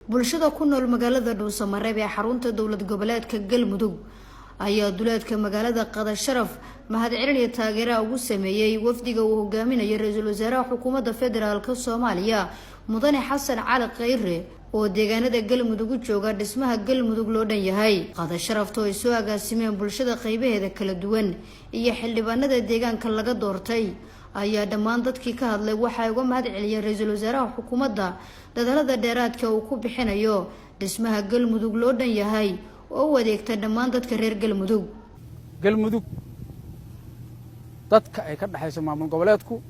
Bulshada ku nool magaalada Dhuusamareeb ee xarunta dowlad goboleedka Galmudug ayaa duleedka magaalada qadasharaf mahadcelin iyo taageeraha ugu sameeyey wafdiga uu hogaaminayo ra-iisul wasaaraha xukuumadda federaalka Soomaaliya, Mudane Xasan Cali Khayre, oo deegaanada Galmudug u jooga dhismaha Galmudug loo dhan yahay. Qadasharafta oo ay soo agaasimeen bulshada qeybaheeda kala duwan iyo xildhibaanada deegaanka laga doortay ayaa dhammaan dadkii ka hadlay waxay uga mahad celiyeen ra-iisul wasaaraha xukuumadda dadaalada dheeraadka uu ku bixinayo dhismaha Galmudug loo dhan yahay oo u adeegta dhammaan dadka reer Galmudug. Galmudug dadka ay ka dhexayso maamul goboleedku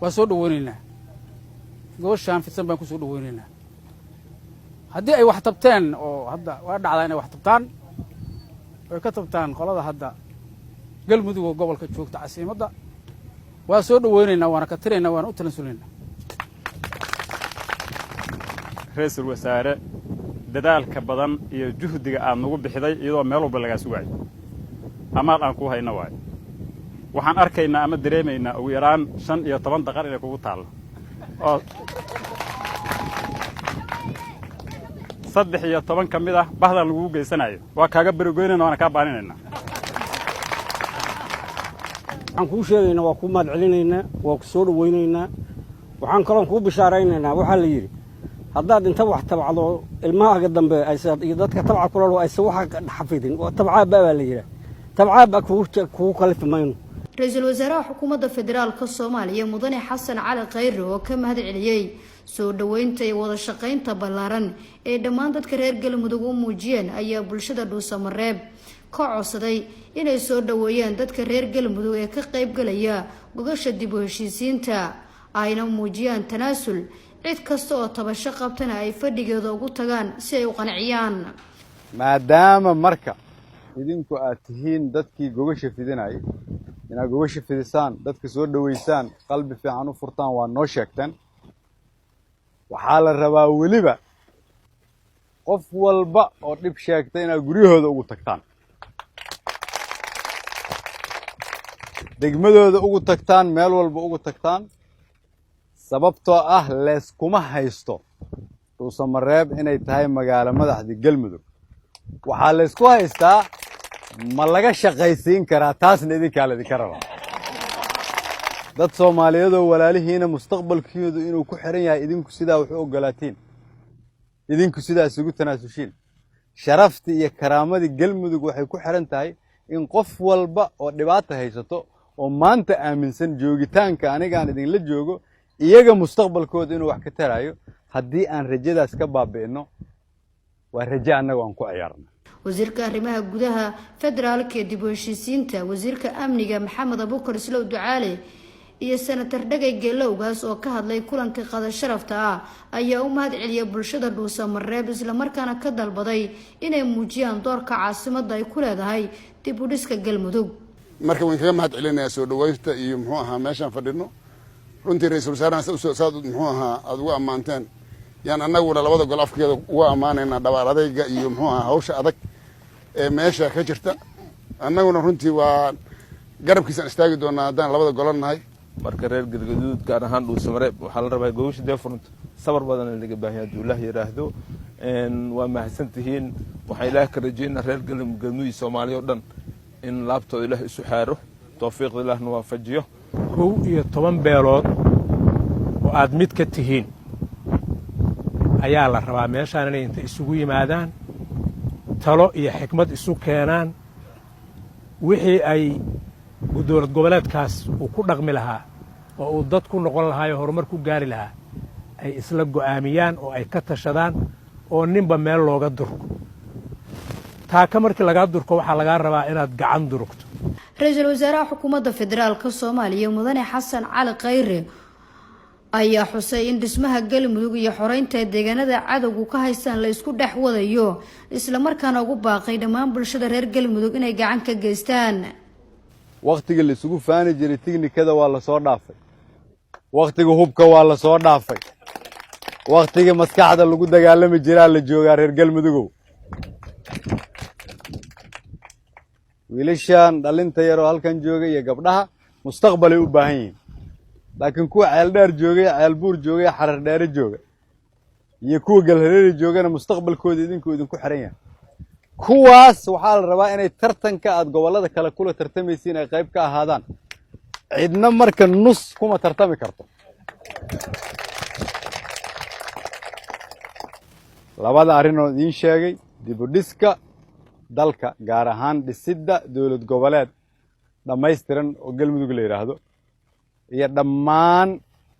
waa soo dhaweynaynaa, gooshaan fidsan baan ku soo dhaweynaynaa. Haddii ay wax tabteen, oo hadda waa dhacdaa inay wax tabtaan, oy ka tabtaan qolada hadda Galmudug oo gobolka joogta casiimadda, waa soo dhaweynaynaa, waana ka tiraynaa, waana u talansunaynaa. Ra-iisul wasaare, dadaalka badan iyo juhdiga aad nagu bixiday iyadoo meel walba lagaa sugaayo, amaal aan kuu hayno waayo. Waxaan arkaynaa ama dareemaynaa ugu yaraan 15 daqar inay kugu taallo, oo 13 ka mid ah bahdan lagugu geysanayo. Waa kaaga berigoynayna, waana kaa baaninaynaa. Waxaan kuu sheegaynaa, waa kuu mahad celinaynaa, waa ku soo dhawaynaynaa. Waxaan kaloon kuu bishaaraynaynaa, waxaa la yidhi haddaad inta wax tabcdo ilmahaaga dambe aysa iyo dadka tabca kulalo aysa waxa xafidin, tabcaabba baa la yidhaha, tabcaabba kugu kalifi mayno. Ra-iisul wasaaraha xukuumadda federaalka Soomaaliya, Mudane Xasan Cali Khayre, oo ka mahad celiyey soo dhoweynta iyo wada shaqaynta ballaaran ee dhammaan dadka reer Galmudug u muujiyeen, ayaa bulshada Dhuusamareeb ka codsaday inay soo dhoweeyaan dadka reer Galmudug ee ka qaybgalaya gogasha dib u heshiisiinta, ayna muujiyaan tanaasul, cid kasta oo tabasho qabtana ay fadhigeeda ugu tagaan si ay u qanciyaan. Maadaama marka idinku aad tihiin dadkii gogasha fidinayay, inaad gogasha fidisaan, dadka soo dhoweysaan, qalbi fiican u furtaan, waa noo sheegteen. Waxaa la rabaa weliba qof walba oo dhib sheegta inaad guryahooda ugu tagtaan, degmadooda ugu tagtaan, meel walba ugu tagtaan, sababtoo ah leeskuma haysto Dhuusamareeb inay tahay magaalo madaxdii Galmudug. Waxaa laysku haystaa ma laga shaqaysiin karaa? Taasna idinkaa laydinka rabaa. Dad Soomaaliyeedoo walaalihiina mustaqbalkoodu inuu ku xiran yahay idinku sidaa wax u ogolaatiin, idinku sidaa isugu tanaasushiin. Sharaftii iyo karaamadii Galmudug waxay ku xiran tahay in qof walba oo dhibaata haysato oo maanta aaminsan joogitaanka anigaan idinla joogo iyaga mustaqbalkooda inuu wax ka tarayo. Haddii aan rajadaas ka baabi'ino, waa rajo annaga aan ku ciyaarna. Wasiirka arrimaha gudaha, federaalka ee dib u heshiisiinta, wasiirka amniga Maxamed Abuukar Islow Ducaale iyo senatar Dhagay Geelowgaas oo ka hadlay kulanka qada sharafta ah ayaa u mahad celiyay bulshada Dhuusamareeb, islamarkaana ka dalbaday inay muujiyaan doorka caasimadda ay ku leedahay dib u dhiska Galmudug. Marka waan kaga mahad celinayaa soo dhaweynta iyo muxuu ahaa meeshaan fadhino. Runtii ra-iisul wasaarahan saad muxuu ahaa aada ugu ammaanteen yaan annaguna labada gol afkeeda uga ammaanaynaa dhabaar adayga iyo muxuu ahaa hawsha adag ee meesha ka jirta. Annaguna runtii waa garabkiisaan istaagi doonaa haddaan labada golo nahay. Marka reer Galgaduud, gaar ahaan Dhuusamareeb, waxaa la rabaa gogasha dee furunta sabar badan laga baahanya hadduu Ilaah yidhaahdo. Waa mahadsan tihiin. Waxaan Ilaah ka rajeynaa reer Galmudug iyo Soomaaliya oo dhan in laabtooda Ilaah isu xaaro, tawfiiqda Ilaahna waafajiyo. 11 beelood oo aad mid ka tihiin ayaa la rabaa meeshaan inay inta isugu yimaadaan, talo iyo xikmad isu keenaan, wixii ay dowlad goboleedkaas uu ku dhaqmi lahaa oo uu dad ku noqon lahaa oo horumar ku gaari lahaa ay isla go'aamiyaan oo ay ka tashadaan, oo ninba meel looga durko. Taaka markii lagaa durko, waxaa lagaa rabaa inaad gacan durugto. Ra-iisul wasaaraha xukuumadda federaalka Soomaaliya, Mudane Xasan Cali Khayre, ayaa xusay in dhismaha Galmudug iyo xoreynta deegaanada cadowgu ka haystaan la isku dhex wadayo, islamarkaana ugu baaqay dhammaan bulshada reer Galmudug inay gacan ka geystaan. Wakhtiga la isugu faani jiray tignikada waa la soo dhaafay, wakhtiga hubka waa la soo dhaafay, wakhtiga maskaxda lagu dagaalami jiraa la joogaa. Reer Galmudugow, wiilashan dhalinta yaroo halkan jooga iyo gabdhaha mustaqbalay u baahan yihiin, laakiin kuwa Ceeldheer joogay, Ceelbuur joogay, Xarar Dheere jooga, Iyo kuwa Galhareeri joogana mustaqbalkooda idinkuu idinku xiran yahay. Kuwaas waxaa la rabaa inay tartanka aad gobollada kale kula tartamaysiin ay qayb ka ahaadaan. Cidna marka nus kuma tartami karto. Labada arrin oo idiin sheegay, dib u dhiska dalka, gaar ahaan dhisidda dowlad goboleed dhammaystiran oo Galmudug la yidhaahdo, iyo dhammaan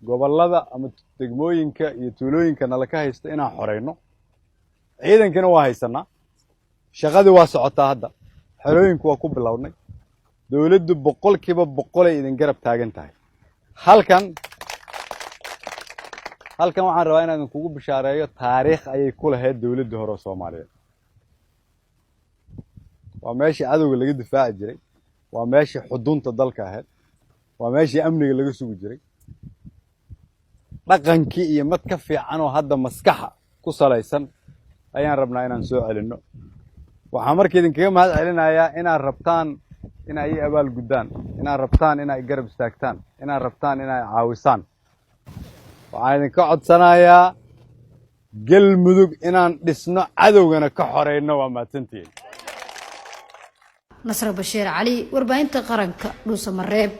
gobollada ama degmooyinka iyo tuulooyinka nala ka haysto inaan xoreyno. Ciidankina waa haysanaa, shaqadii waa socotaa, hadda xerooyinku waa ku bilownay. Dowladdu 100% ay idin garab taagan tahay. Halkan waxaan rabaa inaan idinkugu bishaareeyo, taariikh ayay ku lahayd dowladdii hore oo Soomaaliyeed. Waa meeshii cadowga laga difaaci jiray, waa meeshii xudunta dalka ahayd, waa meeshii amniga laga sugi jiray. Dhaqankii iyo mad ka fiican oo hadda maskaxa ku salaysan ayaan rabnaa inaan soo celinno. Waxaan marka idinkaga mahad celinayaa inaad rabtaan in ay ii abaal guddaan, inaad rabtaan in ay garab istaagtaan, inaad rabtaan in ay caawisaan. Waxaan idinka codsanayaa Galmudug inaan dhisno, cadowgana ka xoreyno. Waa mahadsantihiin. Nasre Bashiir Cali, Warbaahinta Qaranka, Dhuusamareeb.